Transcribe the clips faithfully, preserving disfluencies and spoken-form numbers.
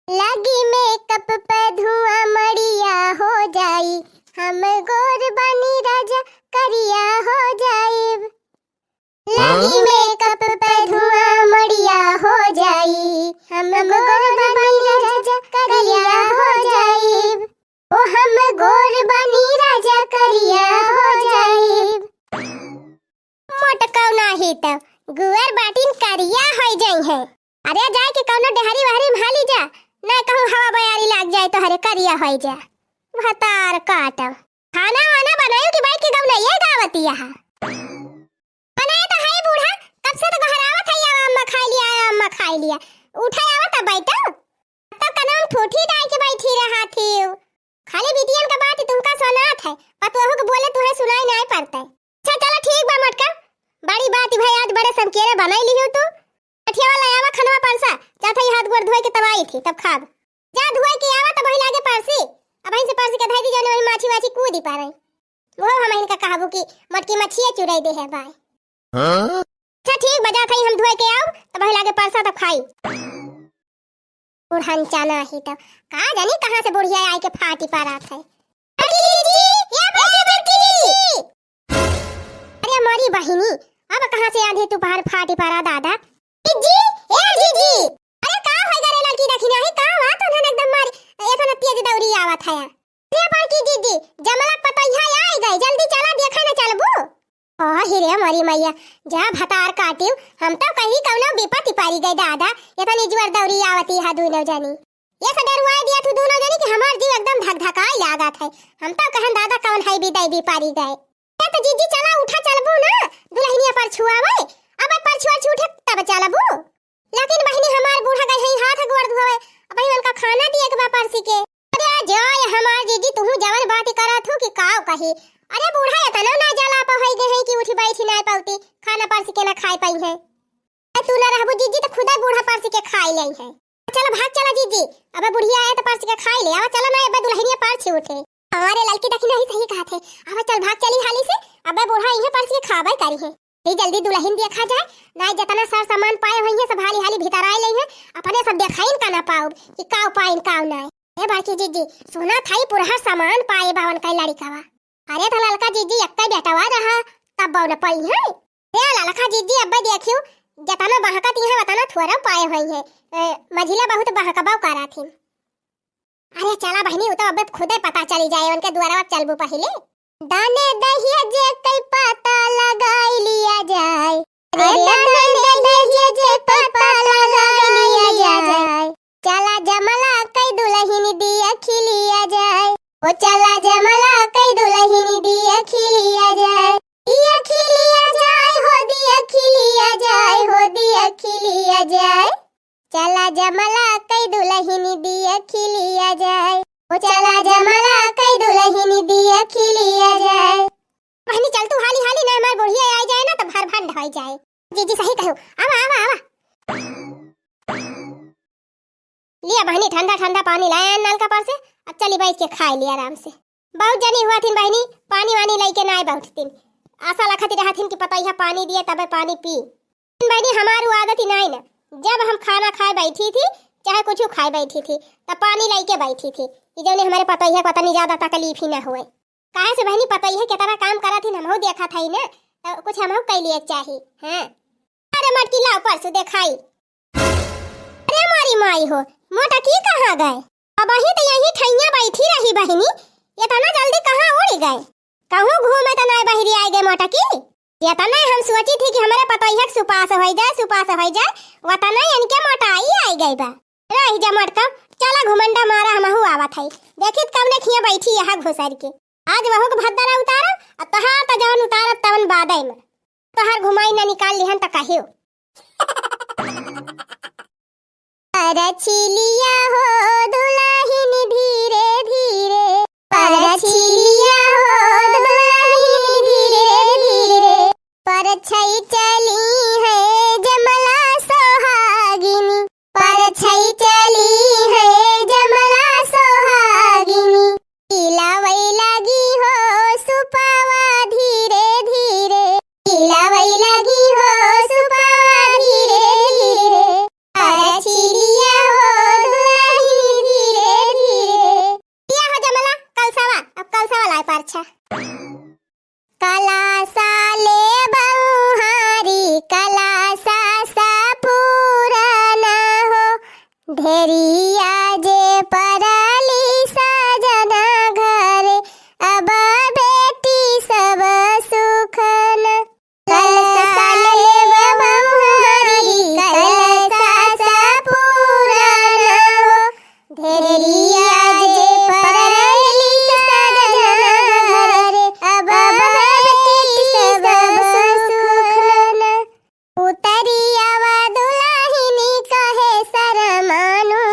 लागी मेकअप पे धुआं मड़िया हो जाई, हम गोर बानी राजा करिया हो जाइब। लागी मेकअप पे धुआं मड़िया हो जाई, हम गोर बानी राजा करिया हो जाइब। ओ हम गोर बानी राजा करिया हो जाइब। मोटकौ नाही त गुअर बाटिन करिया होइ जइहैं। अरे जाइके कउनो डेहरी वहरी में हाली जा, ना कहूँ हवा बयारी लाग जाइ तोहरे करिया होइ जा। भतार काटौ। खाना वाना बनायू कि बैठ के गउनइये गावत अहा? बनाए त है बूढ़ा, कब से त गोहरावत है, "आवा अम्मा खाइ लिया, आवा अम्मा खाइ लिया।" उठा आवा त बैठा। तब कनवा में ठूठी डाइ के बैठी रहत हिउ। खाली बिटियन का बात तुमका सुनात है, पतोहू के बोले तुहैं सुनाई नाहीं पड़त है। अच्छा चला ठीक बा मोटका, बड़ी बात भाई, आज बड़े समकेरे बनाइ लिहू तू। अठियावा ले आवा खनवा परसा, जात है हाथ गोड़ धोइ के तब आई थी, तब खाब। जा धोइ के आवा तब वही लागे परसी, अबहिं से परसी के धइ दी जौन वही माछी वाछी कूदी पारे। वो हम इनका कहबू कि मोटकी मछिया चुराइ दे है बाय। हाँ? अच्छा ठीक बा, जात है हम धोइ के आउब, तब वही लागे परसा तब खाई। बुढ़न चाना ही तब का जानी कहाँ से बुढ़िया आइके फाटी पारत है। बड़की जीजी, ए बड़की, बड़की जीजी। अरे मोरी बहिनी, अब कहाँ से आंधी तूफान फाटी पारा दादा? जीजी, ए जीजी। अरे का होइ गै रे लड़की दखिनही, का हुआ तो धन एकदम मारी, एतना तेज दौरी आवत है। रे बड़की जीजी, जमला पतोहिया आइ गइ, जल्दी चला देखा न चलबू। ओह रे मोरी मैया, जा भतार काटिउ, हम तउ कहीं कउनो बिपति परि गइ दादा, एतनी जुअर दौरी आवती है दुनो जनी। ये से डरुआइ दिया तू दुनो जनी कि हमार जीव एकदम धक धकाइ लागत है। हम तउ कहन दादा कउन है बिदाई बिपरि गइ। ए त जीजी चला उठा चलबू ना, दुलहिनिया परछुआवै, अब परछुआ छूटे तब चलबू। लेकिन बहिनी हमार बूढ़ा गइ है हाथ गोड़ धोवै, अबहीं उनका खाना दिए के बा परसी के। अरे जाय हमार जीजी, तुहू जवन बात करत हू कि काव कही। अरे बूढ़ा एतना ना जलाप होइ गए हैं कि उठी बैठी नाहीं पउती, खाना परसी के ना खाइ पइहैं। ए तू ना रहबू जीजी त खुदै बूढ़ा परसी के खाइ लइहैं। चला भाग चला जीजी, अबे बुढ़िया आए त परसी के खाइ ले, आवा चला ना अबे दुलहिनिया परछी उठे। अरे ललकी दखिनही सही कहत है, आवा चल भाग चली हाली से, अबे बूढ़ा इहे परसी के खाबै करिहैं। ए जल्दी दुलहिन देखा जाए, नाहीं जतना सर सामान पाए होइहैं सब हाली हाली भितराइ लइहैं, अपने सब देखाइन का ना पाउब कि काव पाइन काव नाहीं। ए बड़की जीजी, सुना थाई पुरहर सामान पाए बावन का लड़िकवा। अरे त ललका जीजी एक्कै बेटवा रहा, तब बउन पइहैं। ए ललका जीजी अब्बै देखिउ, जतना बहकत इहैं वतना थोरौ पाए होइहैं, ए, मझिला बहुत बहकबौ करत हिन। अरे चला बहिनी, उ तउ अब्बै खुदै पता चली जाए, उनके दुआरवा चलबू पहिले। दाने दहिया जे कई पता लगाइ लिया जाए। अरे दाने दहिया जे कई पता लगाइ लिया जाए। चला जमला कई दुलहिन दिया खिलिया जाए। ओ चला जमला कई दुलहिन दिया खिलिया जाए। दिया खिलिया जाए हो दिया खिलिया जाए हो दिया खिलिया जाए। चला जमला कई दुलहिन दिया खिलिया जाए। ओ चला जमला कई दुलहिन दिया खिलिया जाए। बहिनी चल तू हाली हाली, ना हमार बुढ़िया आइ जाए ना त भर भंड होइ जाए। जीजी सही कहो, आवा आवा आवा। लिया बहिनी ठंडा ठंडा पानी लाए नलका पर से, अब चली बैठ के खाइ लिया आराम से। बहुत जनी हुआ थिन बहिनी, पानी वानी लइके नाहीं बउठतिन। आसा लखत रहथिन कि पतोहिया पानी दिए तबे पानी पी। बहिनी हमार उ आदत ही नाहीं ना, जब हम खाना खाए बैठी थी चाहे कुछ खाए बैठी थी तब पानी लइके बैठी थी कि जौने हमरे पतोहिया को तनी ज्यादा तकलीफ ही ना होए। काहे से बहिनी पतोहिया केतना काम करत हिन हमहू देखत हई ना, त कुछ हमहू कइ लिए चाही। हाँ। अरे मटकी लाव परसू देखाई। अरे मोरी माई हो, मोटकी कहाँ गए? अबहीं त यहीं ठइया बैठी रही बहिनी, एतना जल्दी कहाँ उड़ि गए? कहूँ घूमे त नाहीं बहिरी आइ गए मोटकी। एतने हम सोची थी कि हमरे पतोहिया के सुपास होइ जाए, सुपास होइ जाए, वतने इनके मोटाई आइ गए बा। रहि जा मोटका, चला घुमंडा मारा हमहू आवत हई। देखित कवने खिया बैठी यहाँ घुसरि के। आज वहू के भद्दरा उतारब, आ तोहार त जवन उतारब तवन बादे में। तोहार घुमाई ना निकाल लिहन त कहियो। परछी लिया हो दुलहिन धीरे धीरे, परछी लिया हो दुलहिन धीरे धीरे, परछई चली है जमला सोहागिनी, परछई चली है जमला सोहागिनी। खिलावै लागी हो सुपावा धीरे धीरे, खिलावै लागी हो सुपावा धीरे धीरे। परछी लिया हो दुलहिन धेरिया जे परली सजना घरे, अब बेटी सब सुख न। कलसा लेब बउहारी, कलसा सा पूरा न हो। धेरिया जे परली सजना घरे, अब बेटी सब सुख न। उतरियावा दुलहिनी कहे सरमानु।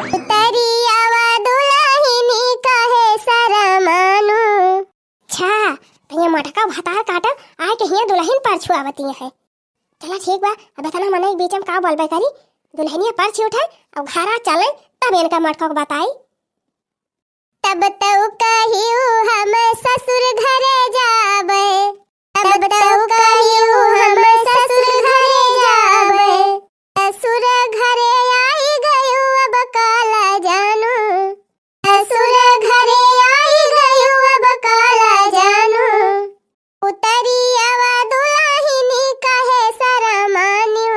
उतरियावा दुलहिनी कहे सरमानु। अच्छा, त ये मटका भतार काटब, आए के हियाँ दुलहिन परछुआवती है। चला ठीक बा, अब एतना मनई के बीच में का बोलबे करी, दुलहिनिया परछी उठे, अब घरा चले, तब इनका मटका को बताई। तब तउ कहिउ हम ससुर घरे जाबे, तब तउ कहिउ हम ससुर घरे जाबे। ससुर घरे आई गयु अब काला जानू, ससुर घरे आई गयु अब काला जानू। उतरियावा दुलहिनी कहे सरमानु,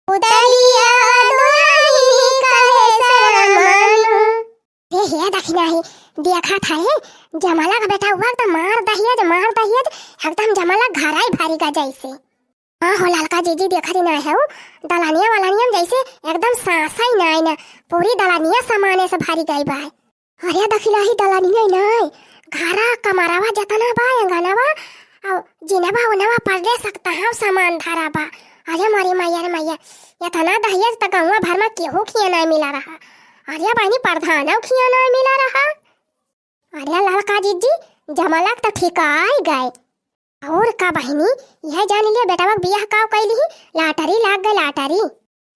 उतरियावा दुलहिनी कहे सरमानु। रे हे दखिनही, देखत है, जमला का बेटवा एकदम मार दहिया जे, मार दहिया जे, एकदम जमला घराई भरी गा जैसे। हाँ हो ललका जीजी, देखत ही ना है, दलानिया वलानिया में जैसे एकदम साँस ही ना है ना, पूरी दलानिया सामाने से भरी गई बा। अरे दखिनही, दलानिया ही ना है, घरा कमरवा जतना बा, अंगनवा, और जिनवा उनवा पड़ले सकता है, सामान धरा बा। अरे मोरी मैया रे मैया, एतना दहिया त गौवा भर में केहू खिया ना मिला रहा। अरे बहिनी, प्रधानौ खिया ना मिला रहा। अरे ललका जीजी, जमला के त ठिकाई गए। और का बहिनी, यह जान लिया बेटवा के बियाह का कैली ही, लाटरी लाग गए, लाटरी।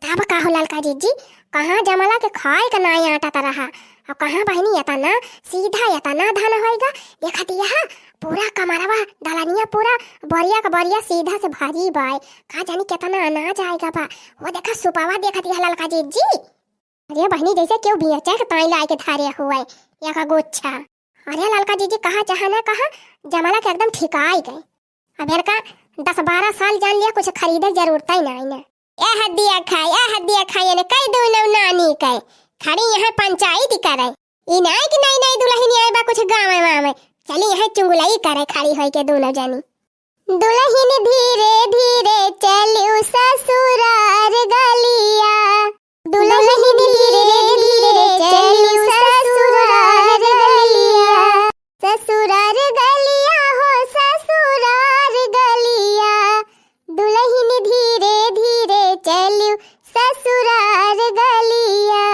तब का हो ललका जीजी, कहाँ जमला के खाए का नाई आटा त रहा, और कहाँ बहिनी एतना सीधा एतना धन होएगा। देखत यह पूरा कमरवा दलानिया पूरा बोरिया का बोरिया सीधा से भरी बाय, का जानी केतना अनाज आएगा बा। वो देखा सुपावा देखत यह ललका जीजी। अरे बहिनी, जैसे केहू बेचे के ताई लाए के धरे हुए, या का गुच्छा। अरे ललका जीजी, कहा चाहा ना कहा, जमला के एकदम ठिकाई गए। अब इनका दस बारह साल जान लिया, कुछ खरीदे के जरूरत ही ना है ना। ए हदिया खाए, ए हदिया खाए, ने कई दो नौ नानी कहे, खड़ी यहाँ पंचायत करे। ई नाई कि नई नई दुलहिन आए बा कुछ गाँव वाँव में, चली यहाँ चुंगलई करे खड़ी होई के दोनों जनी। दुलहिन धीरे धीरे चलिउ ससुरार गलिया, दुलहिन धीरे धीरे चलिउ ससुरार गलिया, ससुरार गलिया हो ससुरार गलिया, दुलहिन धीरे धीरे चलिउ ससुरार गलिया,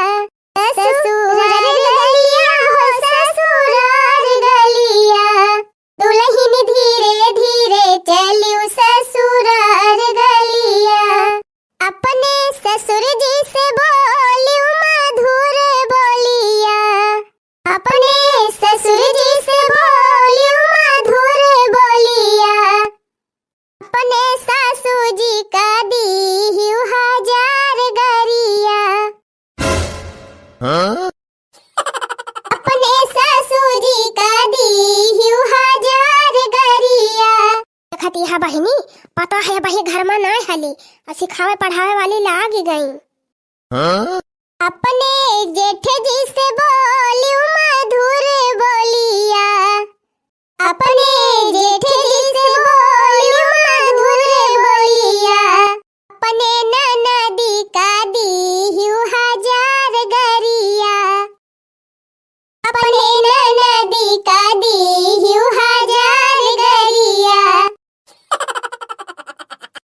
ससुरार गलिया हो ससुरार गलिया, दुलहिन धीरे धीरे चलिउ ससुरार गलिया। अपने ससुर जी से बोलिउ मधुर बोलिया, अपने ससुर जी से बोलिउ मधुर बोलिया। अपने सासू जी का दीहिउ हजार गरिया। हाँ? अपने सासू जी का दीहिउ हजार गरिया। देखत यह बहिनी, पता है बही घर में नाय हली, और सिखावे पढ़ावे वाली लाग गई। हाँ? अपने जेठ जी